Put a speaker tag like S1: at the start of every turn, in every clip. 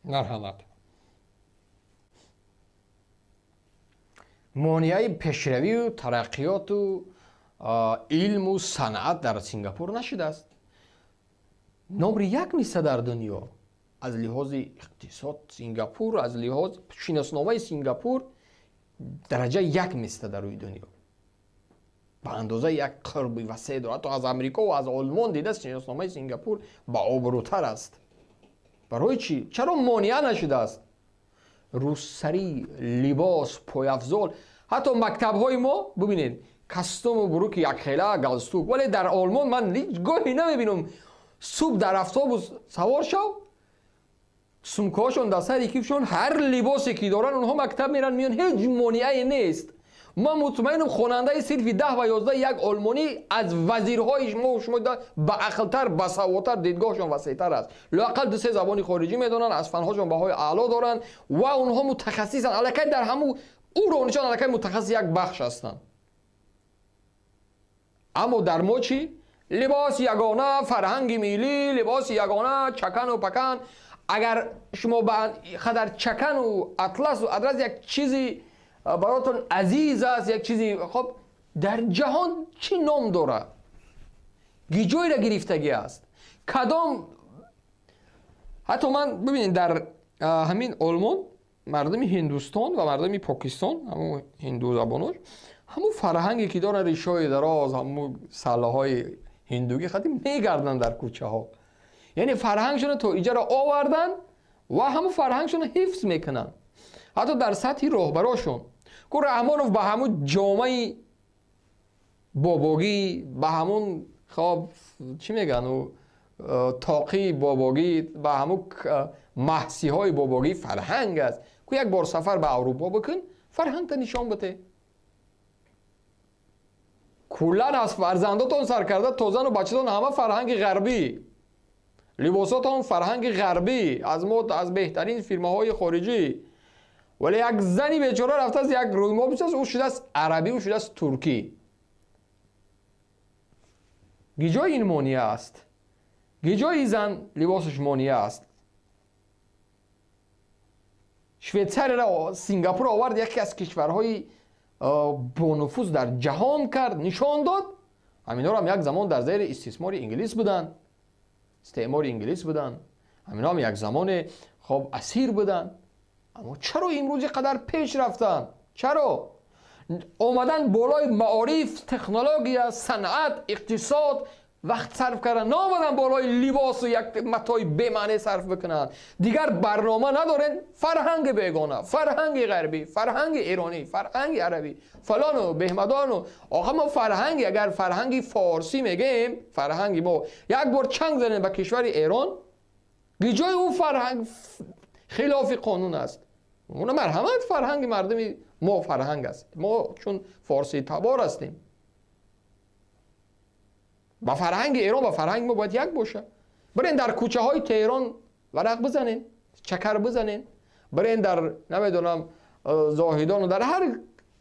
S1: Марҳамат. Монеаи пешравию тараққиёту илму санъат дар Сингапур нашудааст. Номри як миса дар дунё аз лиҳози иқтисод Сингапур, аз лиҳоз шиносномаи Сингапур дараҷа як миста дар рӯи дунё. Ба андозаи як қурби васеъ дорад. Ҳатто аз Амрико ва аз Олмон дида шиносномаи Сингапур ба обрӯтар аст. Барои чӣ? Чаро монеа нашудааст? Рӯссарӣ, либос, пойафзол, ҳатто мактабҳои мо бубинед, костюму буруки якхела, галстук. Вале дар Олмон ман ҳеҷ гоҳе намебинам. Субҳ дар автобус савор шав, сумкаҳошон дар сари кифшон, ҳар либосе ки доранд онҳо мактаб меранд, меён, ҳеҷ монеае нест. Ман мутмаинам хонандаи синфи 10 ва 11 як олмонӣ аз вазирҳои мо шумо баақлтар, басаводтар, дидгоҳшон васеътар аст. Лоақал 2-3 забони хориҷӣ медонанд, аз фанҳошон баҳои аъло доранд ва онҳо мутахассисанд. Аллакай дар ҳамун уровнишон аллакай мутахассис як бахш ҳастанд. Аммо дар мо чӣ? Либоси ягона, фарҳанги миллӣ, либоси ягона, чакану пакан. Агар шумо ба қадар чакану атласу адрас як чизи баротон азиз аст, як чизи хоб дар ҷаҳон чӣ ном дорад? Гиҷойра гирифтагӣ аст? Кадом ҳатто ман бибинед, дар ҳамин Олмон мардуми Ҳиндустон ва мардуми Покистон, ҳамун ҳиндузабонош, ҳамун фарҳанге ки доранд, ришои дароз, ҳамун саллаҳои ҳиндугӣ хати мегарданд дар кӯчаҳо. Яъне фарҳангшонро то иҷаро оварданд ва ҳамун фарҳангшонро ҳифз мекунанд. Ҳатто дар сатҳи роҳбарошон. Ку Раҳмонов ба ҳамун ҷомаи бобогӣ, ба ҳамун хоб чӣ мегӯянд, тоқии бобогӣ, ба ҳамун маҳсиҳои бобогӣ фарҳанг аст. Ку як бор сафар ба Аврупо бикун, фарҳангта нишон бите. Куллан аз фарзандотон сар карда то зану бачатон ҳама фарҳанги ғарбӣ, либосотон фарҳанги ғарбӣ, аз мо аз беҳтарин фирмаҳои хориҷӣ. Вале як зани бечора рафтааст, як рӯймо бишаст, ӯ шудааст арабӣ, ӯ шудааст туркӣ. Гиҷои ин монеа аст? Гиҷои зан либосаш монеа аст? Швейтсарияро Сингапур овард, яке аз кишварҳои бонуфуз дар ҷаҳон кард, нишон дод. Ҳаминҳоро ҳам як замон дар зери истисмори инглис буданд, истеъмори инглис буданд. Ҳаминҳо ҳам як замоне хоб асир буданд. Аммо чаро имрӯз ин қадар пеш рафтанд? Чаро омадан болои маориф, технология, санъат, иқтисод вақт сарф кардан, наомадан болои либосу як матои бемаъне сарф бикунанд? Дигар барнома надорен. Фарҳанги бегона, фарҳанги ғарбӣ, фарҳанги эронӣ, фарҳанги арабӣ, фалону беҳмадону. Охир мо фарҳанги, агар фарҳанги форсӣ мегӯем, фарҳанги мо як бор чанг занем ба кишвари Эрон, гиҷои ӯ фарҳанг хилофи қонун аст. Уна марҳамат, фарҳанги мардуми мо фарҳанг аст. Мо чун форсӣ табор ҳастем, ба фарҳанги Эрон, ба фарҳанги мо бояд як бошад. Бирен дар кӯчаҳои Теҳрон варақ бизанен, чакар бизанен, бирен дар намедонам Зоҳидону дар ҳар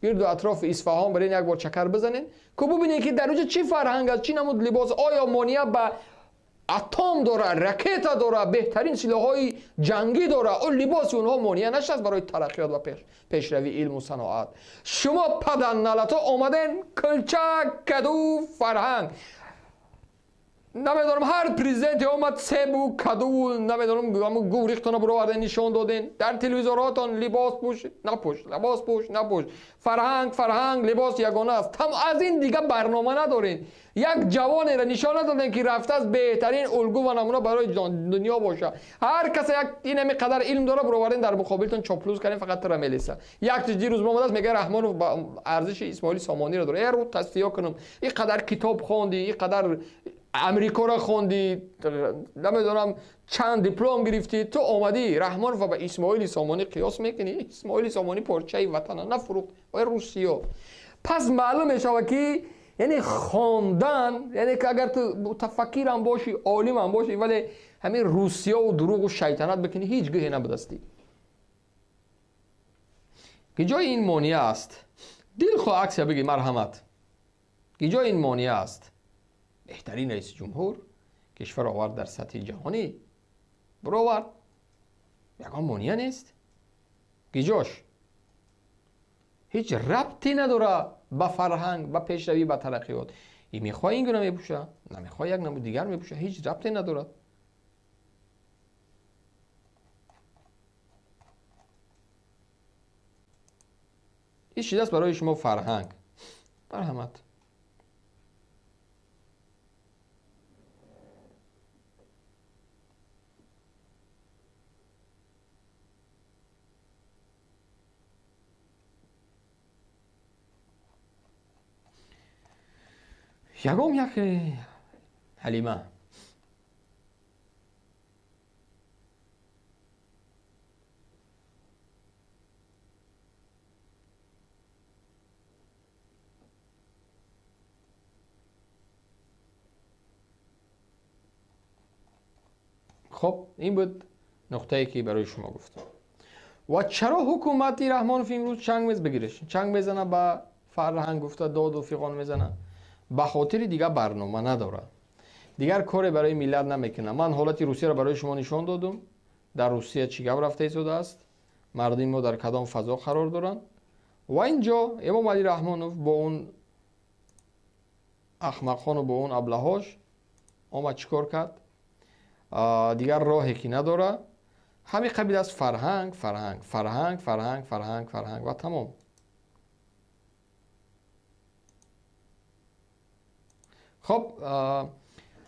S1: гирду атрофи Исфаҳон бирен як бор чакар бизанен, ку бубинед ки дар оҷа чӣ фарҳанг аст, чӣ намуд либос, оё монеа ба атом дорад, ракета дорад, беҳтарин силоҳҳои ҷангӣ дорад, о либоси онҳо монеа нашудааст барои тараққиёт ва пешравии илму саноат. Шумо паданналато омаден кулча, каду, фарҳанг. Намедонам ҳар президенте омад себу каду, намедонам гурихтона буроварден, нишон доден дар телевизорҳотон, либос пӯш, напӯш, либос пӯш, напӯш, фарҳанг, фарҳанг, либос ягона аст. Там аз ин дига барнома надорен. Як ҷавонеро нишон надодем ки рафтааст беҳтарин улгӯ ва намуна барои дунё бошад. Ҳар касе як инами қадар илм дора, буроварден дар муқобилтон чоплуз кардем, фақат тира мелеса. Як чиз дирӯз омадааст, мегӯяд Раҳмонов ба арзиши Исмоили Сомониро дорад. Э рӯ тасфиё кунам, ин қадар китоб хонди, ин қадар Амрикоро хонди, намедонам чанд диплом гирифтӣ, ту омадӣ Раҳмонова ба Исмоили Сомонӣ қиёс мекунӣ? Исмоили Сомонӣ порчаи ватана нафурӯхт ва Русиё. Пас маълум мешавад ки яъне хондан, яъне ки агар ту мутафаккирам бошӣ, олимам бошӣ, вале ҳамин русиёву дурӯғу шайтанат бикунӣ, ҳеҷ гӯҳе набудастӣ. Ки ҷои ин монеа аст? Дилхоҳ аксия бигӣ, марҳамат. Ки ҷои ин монеа аст? Беҳтарин раиси ҷумҳур кишвар овард дар сатҳи ҷаҳонӣ, буровард. Ягон монеа нест. Гиҷош ҳеҷ рабте надора ба фарҳанг, ба пешравӣ, ба тараққиёт. И мехоҳ ин гуна мепӯша, намехоҳ як намуд дигар мепӯша, ҳеҷ рабте надорад. Ин чиз аст барои шумо фарҳанг. Марҳамат. Ягон як Ҳалима. Хоб, ин буд нуқтае ки барои шумо гуфтам. Ва чаро ҳукумати Раҳмонов имрӯз чанг мез бигиреш? Чанг мезана ба фарҳанг гуфта, доду фиғон мезана. Ба хотири дигар барнома надорад. Дигар коре барои миллат намекунад. Ман ҳолати Русияро барои шумо нишон додум. Дар Русия чӣ гап рафта истодааст, мардуми мо дар кадом фазо қарор доранд. Ва инҷо Эмомалӣ Раҳмонов бо он ахмақхону бо он аблаҳош омад чӣ кор кард? Дигар роҳе ки надора, ҳамин қабил аст фарҳанг, фарҳанг, фарҳанг, фарҳанг, фарҳанг, фарҳанг ва тамом. Хоб,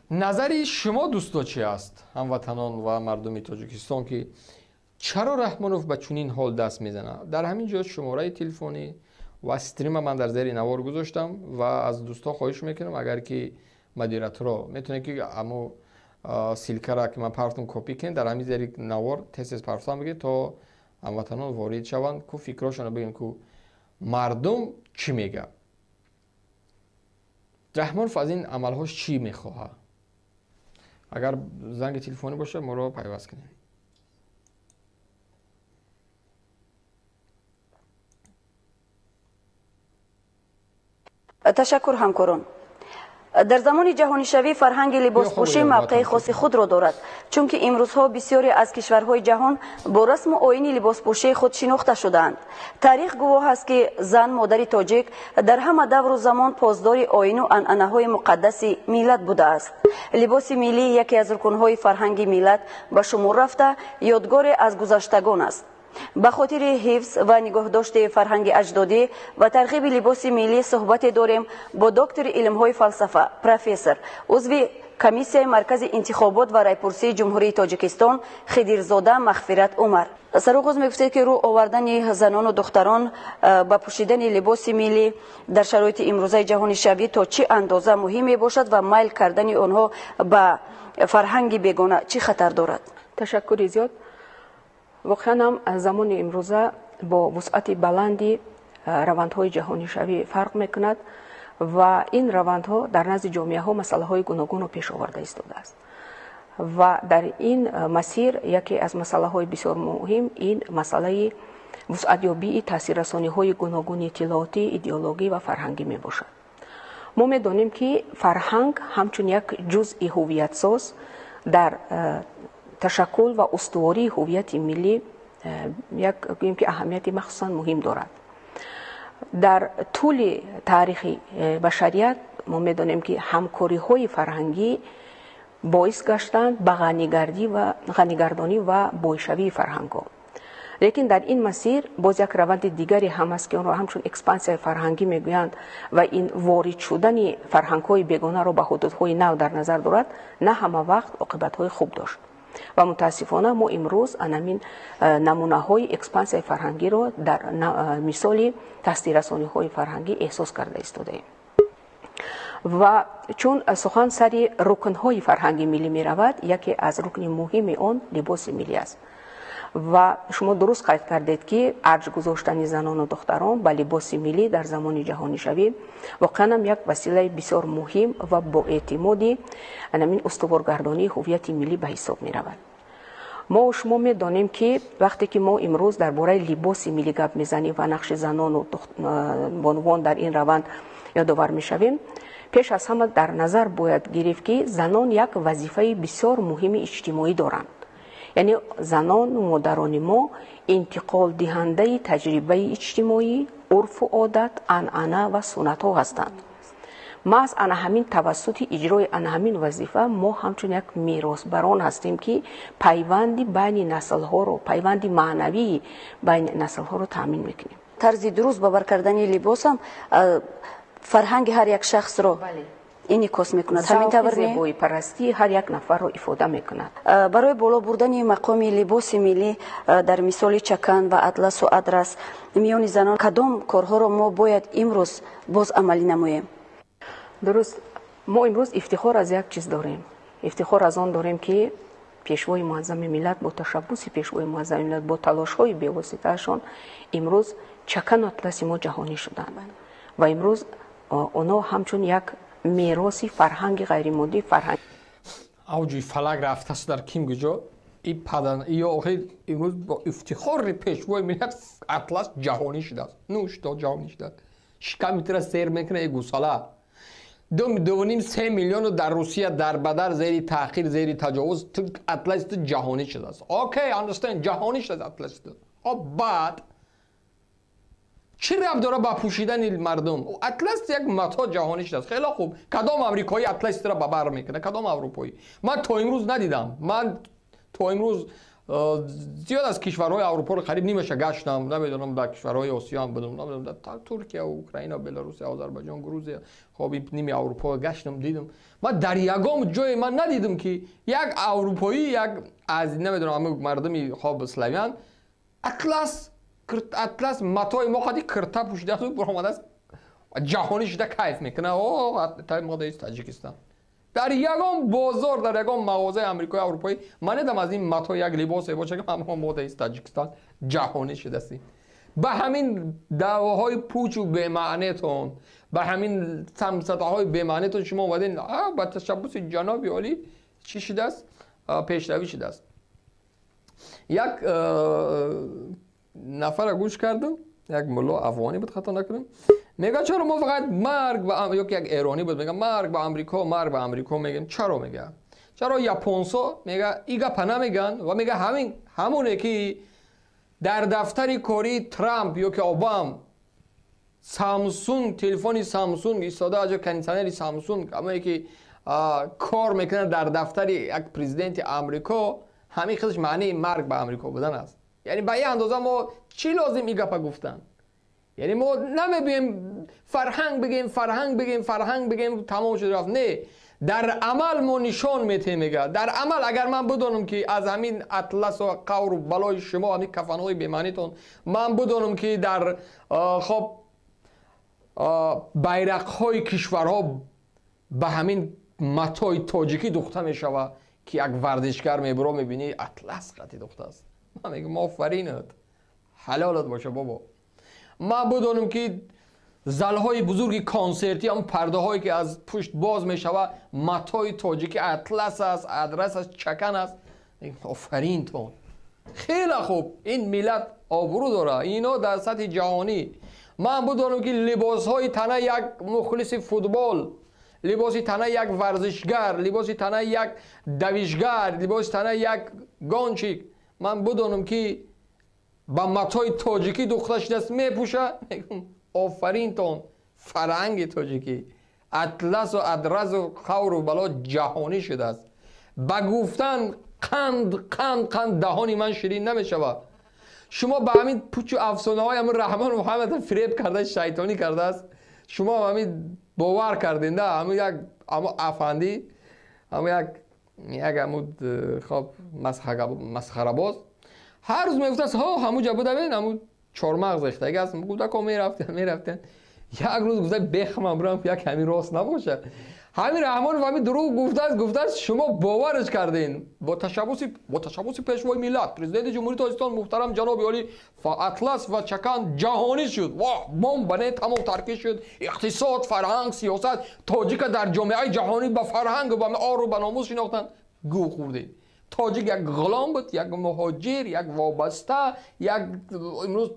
S1: назари шумо дӯсто чи аст, ҳамватанон ва мардуми Тоҷикистон, ки чаро Раҳмонов ба чунин ҳол даст мезанад? Дар ҳамин ҷо шумораи телефонӣ ва стрима ман дар зери навор гузоштам ва аз дӯстон хоҳиш мекунам, агар ки модераторо метавонед ки амо ссылкара ки ман партум копӣ кунед, дар ҳамин зери навор тез-тез партам бигиред, то ҳамватанон ворид шаванд, ку фикрҳошонро бигӯем, ку мардум чӣ мегӯяд. Раҳмонов аз ин амалҳош чӣ мехоҳад? Агар занги телефонӣ бошад, моро пайваст кунем.
S2: Ташаккур, ҳамкорон. Дар замони ҷаҳонишавӣ фарҳанги либоспӯшӣ мавқеи хоси худро дорад, чунки имрӯзҳо бисёре аз кишварҳои ҷаҳон бо расму оини либоспӯшии худ шинохта шудаанд. Таърих гувоҳ аст, ки зан модари тоҷик дар ҳама давру замон посдори оину анъанаҳои муқаддаси миллат будааст. Либоси миллӣ яке аз рукунҳои фарҳанги миллат ба шумор рафта, ёдгоре аз гузаштагон аст. Ба хотири ҳифз ва нигоҳдошти фарҳанги аҷдодӣ ва тарғиби либоси миллӣ суҳбате дорем бо доктори илмҳои фалсафа, профессор, узви комиссияи маркази интихобот ва райпурсии Ҷумҳурии Тоҷикистон Хидирзода Мағфират Умар. Сароғоз мегуфтед, ки рӯ овардани занону духтарон ба пӯшидани либоси миллӣ дар шароити имрӯзаи ҷаҳонишавӣ то чӣ андоза муҳим мебошад ва майл кардани онҳо ба фарҳанги бегона чӣ хатар дорад?
S3: Ташаккури зиёд. Воқеан ҳам замони имрӯза бо вусъати баланди равандҳои ҷаҳонишавӣ фарқ мекунад ва ин равандҳо дар назди ҷомеаҳо масъалаҳои гуногунро пеш оварда истодааст. Ва дар ин масир яке аз масъалаҳои бисёр муҳим ин масъалаи вусъатёбии таъсиррасониҳои гуногуни иттилоотӣ, идеологӣ ва фарҳангӣ мебошад. Мо медонем, ки фарҳанг ҳамчун як ҷузъи ҳувиятсоз дар ташаккул ва устувории ҳувияти миллӣ як гӯем ки аҳамияти махсусан муҳим дорад. Дар тӯли таърихи башарият мо медонем, ки ҳамкориҳои фарҳангӣ боис гаштанд ба ғанигардонӣ ва бойшавии фарҳангҳо. Лекин дар ин масир боз як раванди дигаре ҳам аст, ки онро ҳамчун экспансияи фарҳангӣ мегӯянд ва ин ворид шудани фарҳангҳои бегонаро ба ҳудудҳои нав дар назар дорад, на ҳама вақт оқибатҳои хуб дошт. Ва мутаассифона мо имрӯз анамин намунаҳои экспансияи фарҳангиро дар мисоли таъсиррасониҳои фарҳангӣ эҳсос карда истодаем. Ва чун сухан сари рукнҳои фарҳанги миллӣ меравад, яке аз рукни муҳими он либоси миллӣ аст. Ва шумо дуруст қайд кардед, ки арҷ гузоштани занону духтарон ба либоси миллӣ дар замони ҷаҳонишавӣ воқеан ҳам як василаи бисёр муҳим ва боэътимоди анамин устуворгардонии ҳувияти миллӣ ба ҳисоб меравад. Мо шумо медонем, ки вақте ки мо имрӯз дар бораи либоси миллӣ гап мезанем ва нақши занону бонувон дар ин раванд ёдовар мешавем, пеш аз ҳама дар назар бояд гирифт, ки занон як вазифаи бисёр муҳими иҷтимоӣ доранд. Яъне занону модарони мо интиқолдиҳандаи таҷрибаи иҷтимоӣ, урфу одат, анъана ва суннатҳо ҳастанд. Маҳз ана ҳамин тавассути иҷрои ана ҳамин вазифа мо ҳамчун як меросбарон ҳастем, ки пайванди байни наслҳоро, пайванди маънавии байни наслҳоро таъмин мекунем.
S2: Тарзи дуруст ба бар кардани либосам фарҳанги ҳар як шахсро инъикос мекунад. Ҳамин тавр не?
S3: Зебоипарастии ҳар як нафарро ифода мекунад.
S2: Барои боло бурдани мақоми либоси миллӣ дар мисоли чакан ва атласу адрас миёни занон кадом корҳоро мо бояд имрӯз боз амалӣ намоем?
S3: Дуруст, мо имрӯз ифтихор аз як чиз дорем. Ифтихор аз он дорем, ки пешвои муаззами миллат, бо ташаббуси пешвои муаззами миллат, бо талошҳои бевоситаашон имрӯз чакану атласи мо ҷаҳонӣ шуданд ва имрӯз онҳо ҳамчун як мероси фарҳанги ғайримоддӣ, фарҳанг
S1: Авҷи фалак рафтааст дар ким куҷо и падан ё охир имрӯз бо ифтихори пешвои миллат атлас ҷаҳонӣ шудааст. Ну что, ҷаҳонӣ шудааст? Шиками тура сер мекунад, э гусала. 2.5-3 миллиону дар Русия дар бадар, зери таъхир, зери таҷовуз, ту атласи ту ҷаҳонӣ шудааст. Окей, understand, ҷаҳонӣ шудааст атласи ту. Баъд чӣ рабт дора ба пӯшидани мардум? Атлас як мато ҷаҳонӣ шудааст, хеле хуб. Кадом амрикоӣ атласи тура ба бар мекунад? Кадом аврупоӣ? Ман то имрӯз надидам. Ман то имрӯз зиёд аз кишварҳои Аврупоро қариб нимаша гаштам, намедонам, дар кишварҳои Осиёам будам, намедонам, дар Туркия, Украина, Беларусия, Озарбойҷон, Грузия, хоб, ними Аврупо гаштам, дидам. Ман дар ягон ҷое ман надидам, ки як аврупоӣ, як аз, намедонам, мардуми, хоб, славян атлас матои мо қади кирта пӯшидааст, баромадааст, ҷаҳонӣ шуда, кайф мекунад: о, мода из Таҷикистон. Дар ягон бозор, дар ягон мағозаи амрикои, аврупоӣ ман недам аз ин мато як либосе боша, ки ҳама мода из Таҷикистон, ҷаҳонӣ шудастӣ. Ба ҳамин даъвоҳои пучу бемаънетон, ба ҳамин сафсатаҳои бемаънетон шумо омаден. Ба ташаббуси ҷаноби олӣ чӣ шудааст? Пешравӣ шудааст. Як нафара гӯш кардам, як мулло афғонӣ буд, хато накунам, мега: чаро мо фақат марг ба, ёки як эронӣ буд, мега: марг ба Амрико, марг ба Амрико мегем, чаро, мега, чаро японсо, мега, и гапа намеган? Ва мега, ҳамин ҳамоне ки дар дафтари кории Трамп ёки Обам Самсунг, телефони Самсунг истода, аҷо кондитсионери Самсунг, ҳамое ки кор мекунад дар дафтари як президенти Амрико, ҳамин худаш маънии марг ба Амрико будан аст. Яъне ба ин андоза мо чӣ лозим и гапа гуфтан? Яъне мо намебием фарҳанг бигем, фарҳанг бигем, фарҳанг бигем, тамом шуд, рафт. Не, дар амал мо нишон метем. Мега, дар амал агар ман бидонам, ки аз ҳамин атласу қавру балои шумо, ҳамин кафанҳои бемаънитон, ман бидонам, ки дар, хоб, байрақҳои кишварҳо ба ҳамин матои тоҷикӣ духта мешавад, ки як варзишгар мебуро, мебинӣ, атлас қати духтааст, ман мегӯям: офаринат, ҳалолат боша, бобо. Ман бидонам, ки залҳои бузурги консертӣ, ҳам пардаҳое ки аз пушт боз мешавад, матои тоҷикӣ атлас аст, адрас аст, чакан аст, офаринтон, хеле хуб, ин миллат обрӯ дорад, ино дар сатҳи ҷаҳонӣ. Ман бидонам, ки либосҳои тана як мухлиси футбол, либоси танаи як варзишгар, либоси танаи як давишгар, либоси танаи як гонщик, ман бидонам, ки ба матои тоҷикӣ духта шудааст, мепӯша, мегӯм: офаринтон, фарҳанги тоҷикӣ, атласу адрасу қавру бало ҷаҳонӣ шудааст. Ба гуфтан қанд, қанд, қанд даҳони ман ширин намешавад. Шумо ба ҳамин пучу афсонаҳои ҳамин Раҳмон Муҳаммад фиреб карда, шайтонӣ кардааст, шумо ҳамин бовар кардем да. Ҳамин як ҳамо афандӣ, ҳамо як ҳаму, хоб, масхарабоз ҳар рӯз мегуфтааст: ҳо, ҳамуҷа будавен, ҳаму чормағз рехтаги аст. Гуфта, мерафтем, мерафтем. Як рӯз гуфта: бехмам бурам, як ҳамин рост набошад, ҳамин Раҳмонов ҳамин дурӯғ гуфтааст. Гуфтааст, шумо бовараш кардем. Бо ташаббуси пешвои миллат, президенти Ҷумҳурии Тоҷикистон муҳтарам ҷаноби олӣ, атлас ва чакан ҷаҳонӣ шуд. Воҳ, бомба не, тамом таркиш шуд иқтисод, фарҳанг, сиёсат. Тоҷика дар ҷомеаи ҷаҳонӣ ба фарҳангу ба ору ба номус шинохтанд. Гӯ хӯрдед. Тоҷик як ғулом буд, як муҳоҷир, як вобаста, як имрӯз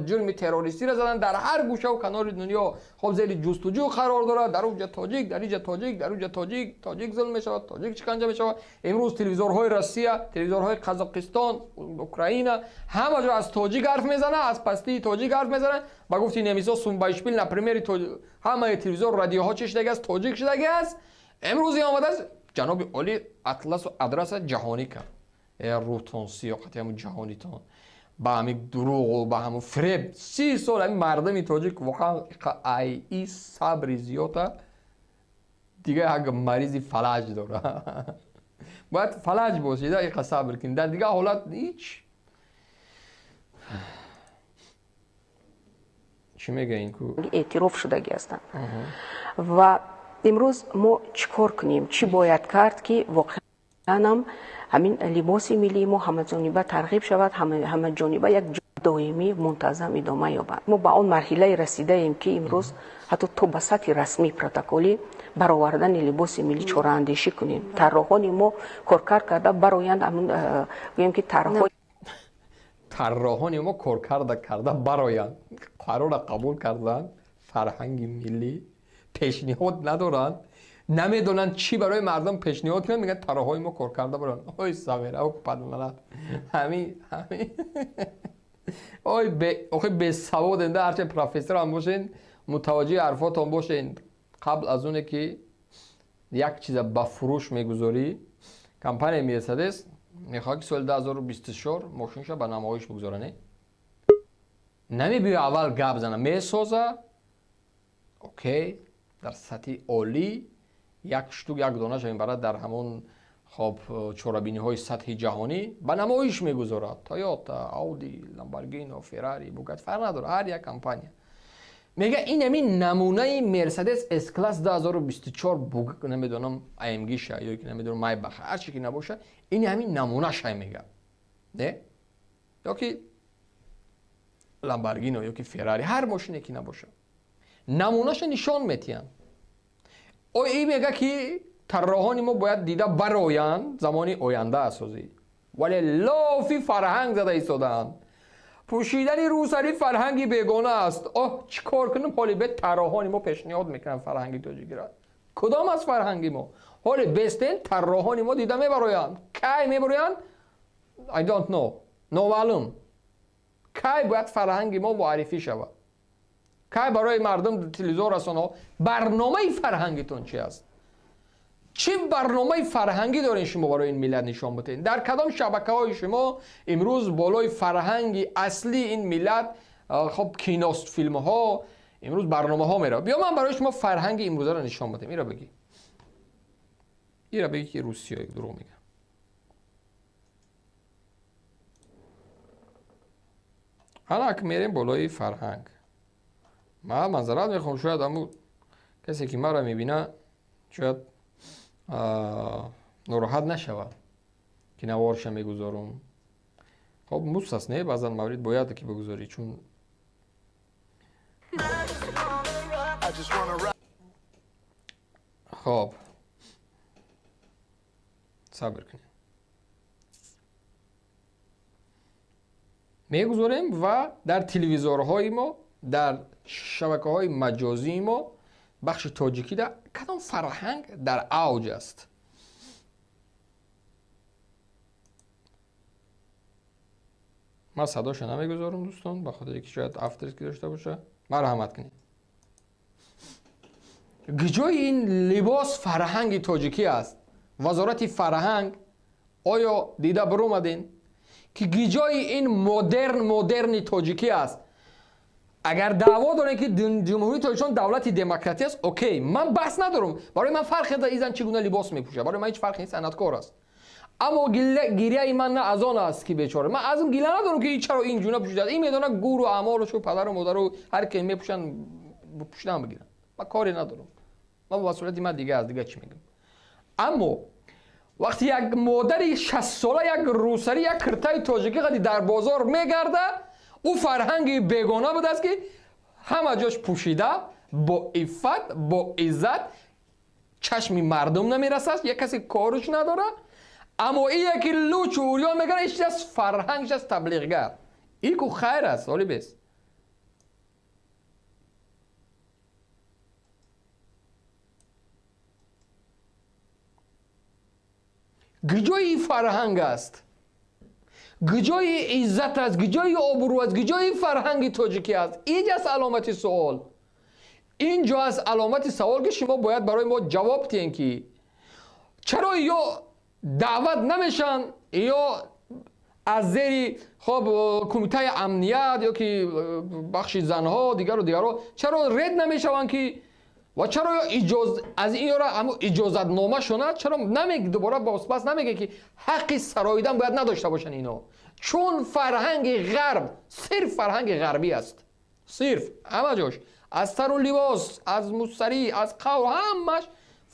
S1: ҷурми террористиро заданд дар ҳар гӯшаву канори дунё. Хоб зери ҷустуҷӯ қарор дорад. Дар он ҷа тоҷик, дар инҷа тоҷик, дар он ҷа тоҷик, тоҷик зулм мешавад, тоҷик шиканҷа мешавад. Имрӯз телевизорҳои Россия, телевизорҳои Қазоқистон, Украина ҳама ҷо аз тоҷик ҳарф мезанад, аз пастии тоҷик ҳарф мезанад. Ба гуфти немисо сумбайшпил, например, ҳамаи телевизор, радиоҳо чӣ шудаги аст? Тоҷик шудаги аст. Имрӯз ин омадааст ҷаноби олӣ атласу адраса ҷаҳонӣ кард. Рӯтон сиёқати ҳамун ҷаҳонитон ба ҳамин дурӯғу ба ҳамун фиреб 30 сол ҳамин мардами тоҷик воқеан ай сабри зиёда, дигар як маризи фалаҷ дора. Бояд фалаҷ бошида иқа сабр кунӣ. Дар дигар ҳолат ҳеҷ чӣ мегӯян ку
S3: эътироф шудагӣ ҳастанд. Ва имрӯз мо чӣ кор кунем, чӣ бояд кард, ки воқеанам ҳамин либоси миллии мо ҳамаҷониба тарғиб шавад, ҳамаҷониба як доимӣ мунтазам идома ёбад. Мо ба он марҳилае расидаем, ки имрӯз ҳатто то ба сатҳи расмӣ протоколӣ баровардани либоси миллӣ чораандешӣ кунем. Тарроҳони мо коркард карда бароянд, гӯем ки
S1: тарроҳони мо коркарда карда бароянд, қарорро қабул карданд, фарҳанги миллӣ пешниҳод надоранд, намедонанд чӣ барои мардум пешниҳод кунанд, мегӯянд тарроҳои мо кор карда бароянд. Ой сағира, падналат ҳамин ҳамин ой охи бесавод энда, ҳарчанд профессор ҳам бошен, мутаваҷҷеҳи ҳарфотон бошен. Қабл аз оне ки як чиза ба фурӯш мегузорӣ, компанияи Мерседес мехоҳад ки соли 2024 мошинша ба намоиш бигузора, не? Намебиё аввал гап зана, месоза, окей, дар сатҳи олӣ як штук як донаша мебарад дар ҳамон хоб чорабиниҳои сатҳи ҷаҳонӣ ба намоиш мегузорад. Тойота, Ауди, Ламборгино, Феррари, Бугатти фарқ надорад, ҳар як компания мега ин ҳамин намунаи Мерседес С-класс 2024 намедонам AMG-ша ё ки намедонам Майбах, ҳар чи ки набошад, ин ҳамин намунаша мега, не? Ё ки Ламборгино ё ки Феррари, ҳар мошине ки набошад, намунаша нишон метиҳанд. Ой ин мега ки тарроҳони мо бояд дида бароянд замони оянда асозӣ, вале лофи фарҳанг зада истодаанд. Пӯшидани рӯсарӣ фарҳанги бегона аст. Оҳ, чӣ кор кунем? Ҳоли бе тарроҳони мо пешниҳод мекунанд фарҳанги тоҷикиро. Кудом аз фарҳанги мо? Ҳоли бестен тарроҳони мо дида мебароянд. Кай мебароянд? I don't know. Номаълум. Кай бояд фарҳанги мо муаррифӣ шавад? Кай барои мардум телевизор расонаҳо барномаи фарҳангитон чи аст? Чӣ барномаи фарҳангӣ доред шумо барои ин миллат нишон бидиҳед? Дар кадом шабакаҳои шумо имрӯз болои фарҳанги аслии ин миллат хоб кинофилмҳо имрӯз барномаҳо меравад? Биё ман барои шумо фарҳанги имрӯзаро нишон бидиҳам. Иро бигӣ, иро бигӣ ки русиё дурӯғ мегӯяд. Ана мерем болои фарҳанг. Ман манзарат мехоҳам, шояд ҳамун касе ки маро мебинад шояд нороҳат нашавад ки наворша мегузорум. Хоб мус аст, не? Баъзан маврид бояд ки бигузорӣ, чун хоб сабр кунем, мегузорем ва дар телевизорҳои мо, дар шабакаҳои маҷозии мо бахши тоҷикӣ дар кадом фарҳанг дар авҷ аст? Ман садоша намегузорам дӯстон, ба хотире ки шояд авторски дошта боша. Марҳамат кунед. Ҷои ин либос фарҳанги тоҷикӣ аст. Вазорати фарҳанг оё дида баромаден ки ҷои ин модерни тоҷикӣ аст? Агар даъво дорем ки Ҷумҳурии Тоҷикистон давлати демократӣ аст, окей, ман баҳс надорам. Барои ман фарқ надорад ин зан чӣ гуна либос мепӯшад, барои ман ҳеҷ фарқе нест, санъаткор аст. Аммо гиряи ман на аз он аст ки бечора, ман аз он гила надорам ки чаро ин ҷуна пӯшидааст. Ин медонад гуру амолшу падару модару ҳар ки мепӯшанд пӯшидан бигиранд. Ман коре надорам, ман масъулияти ман дига аст, дига чӣ мегӯям. Аммо вақте як модари 60-сола як рӯсарӣ, як киртаи тоҷикӣ қади дар бозор мегарда, ӯ фарҳанги бегона будааст ки ҳама ҷош пӯшида, бо иффат, бо иззат, чашми мардум намерасад, як касе корш надорад. Аммо ие ки лучу урён мекунад, ин шудааст фарҳанг, шудааст таблиғгар. Ин ку хайр аст, оли бес. Куҷои фарҳанг аст? Куҷои иззат аст? Куҷои обрӯ аст? Куҷои фарҳанги тоҷикӣ аст? Инҷаст аломати суол. Инҷо аст аломати савол, ки шумо бояд барои мо ҷавоб диҳем, ки чаро ё даъват намешаванд, ё аз зери хоб кумитаи амният ё ки бахши занҳо дигару дигарҳо чаро ред намешаванд, ки ва чаро аз ин ёра иҷозатнома шонад, чаро дубора бозпас намегӯяд, ки ҳаққи сароидан бояд надошта бошанд ино? Чун фарҳанги ғарб сирф фарҳанги ғарбӣ аст, сирф ҳама ҷош, аз сару либос, аз мусарӣ, аз қавл, ҳамаш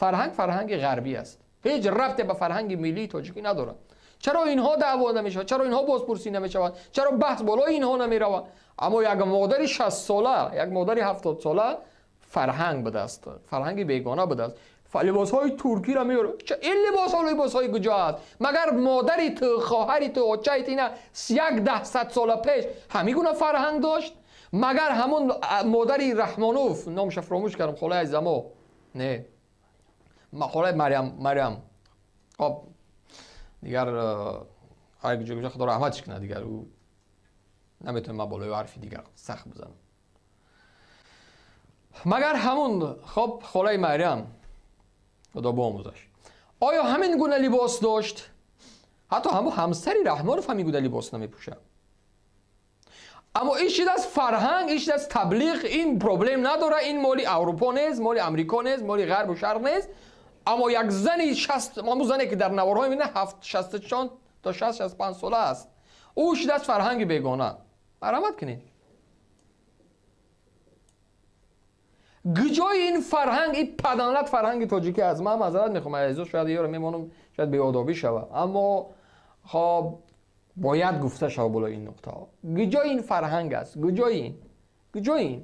S1: фарҳанг фарҳанги ғарбӣ аст. Ҳеҷ рабте ба фарҳанги миллии тоҷикӣ надорад. Чаро инҳо даъво намешавад? Чаро инҳо бозпурсӣ намешавад? Чаро баҳс болои инҳо намеравад? Аммо як модари 60 сола, як модари 70 сола фарҳанг будааст, фарҳанги бегона будааст, либосҳои туркиро меёрад. Ин либосҳо либосҳои куҷо аст? Магар модари ту, хоҳари ту, очаи ту ина як даҳсад сола пеш ҳамин гуна фарҳанг дошт? Магар ҳамон модари Раҳмонов, номаша фаромӯш кардам, холаи азизамо, не, холаи Марьям, Марьям, хоб, дигар ҳар ҷо худо раҳматш кунад, дигар ӯ наметавонам ман болои ҳарфи дигар сахт бизанам. Магар ҳамун хоб холаи Марьям, худо биомӯзаш, оё ҳамин гуна либос дошт? Ҳатто ҳамун ҳамсари Раҳмонов ҳамин гуна либос намепӯшад. Аммо ин шидааст фарҳанг, ин шидааст таблиғ. Ин проблем надорад, ин моли Аврупо нест, моли Амрико нест, моли ғарбу шарқ нест. Аммо як зани шаст, ҳамун зане ки дар наворҳо мебинад, ҳафт шасту чанд то 60-65 сола аст, ӯ шидааст фарҳанги бегона. Марҳамат кунед. Куҷои ин фарҳанг, ин паданлат фарҳанги тоҷикӣ аст? Ман маъзарат мехоҳам, азизо, шояд ёро мемонам, шояд беодобӣ шавад, аммо хоб бояд гуфта шавад болои ин нуқтаҳо. Куҷои ин фарҳанг аст? Куҷои ин, куҷои ин?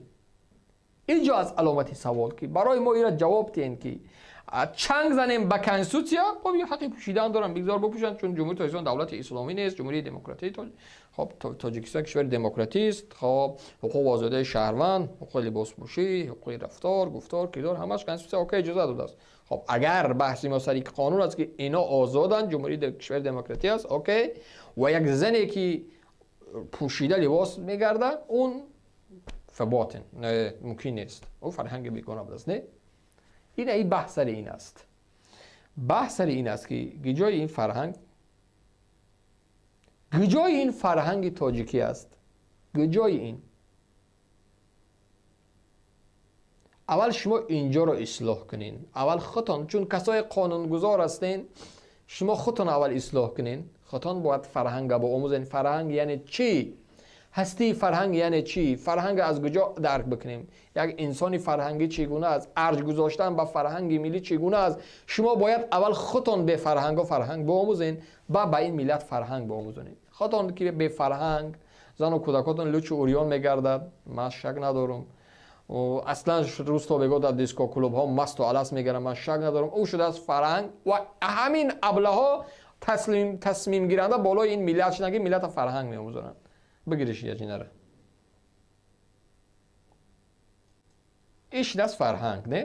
S1: Инҷо аст аломати савол, ки барои мо ира ҷавоб диҳем, ки чанг занем ба конститутсия. Хоб, ҳаққи пӯшидан дорам, бигзор бипӯшанд, чун Ҷумҳурии Тоҷикистон давлати исломӣ нест, ҷумҳурии демократии. Хоб, Тоҷикистон кишвари демократист. Хоб, ҳуқуқ, озодии шаҳрванд, ҳуқуқи либоспӯшӣ, ҳуқуқи рафтор, гуфтор, кирдор, ҳамаш конститутсия окей иҷоза додааст. Хоб, агар баҳси мо сари қонун аст, ки ино озоданд, ҷумҳурии кишвари демократӣ аст, окей, ва як зане ки пӯшида либос мегардад, он verboten, мумкин нест, ӯ фарҳанги бегона будааст. Не, ин ай баҳс сари ин аст. Баҳс сари ин аст, ки куҷои ин фарҳанг, куҷои ин фарҳанги тоҷикӣ аст, куҷои ин? Аввал шумо инҷоро ислоҳ кунен, аввал худтон, чун касои қонунгузор ҳастен, шумо худтон аввал ислоҳ кунен. Худтон бояд фарҳанга боомӯзен. Фарҳанг яъне чӣ? Ҳастии фарҳанг яъне чӣ? Фарҳанг аз куҷо дарк бикунем? Як инсони фарҳангӣ чӣ гуна аст? Арҷ гузоштан ба фарҳанги миллӣ чӣ гуна аст? Шумо бояд аввал худтон бефарҳанго фарҳанг биомӯзен, ба ин миллат фарҳанг биомӯзонед. Худтон ки бефарҳанг, зану кӯдакотон лучу урён мегардад, ман шак надорам. Аслан рӯз то бегоҳ дар диско клубҳо масту алас мегардад, ман шак надорам. Ӯ шудааст фарҳанг ва ҳамин аблаҳо тасмимгиранда болои ин миллат шуданд, ки миллата фарҳанг меомӯзонанд. Бигириш яҷинара. Ин шудааст фарҳанг, не?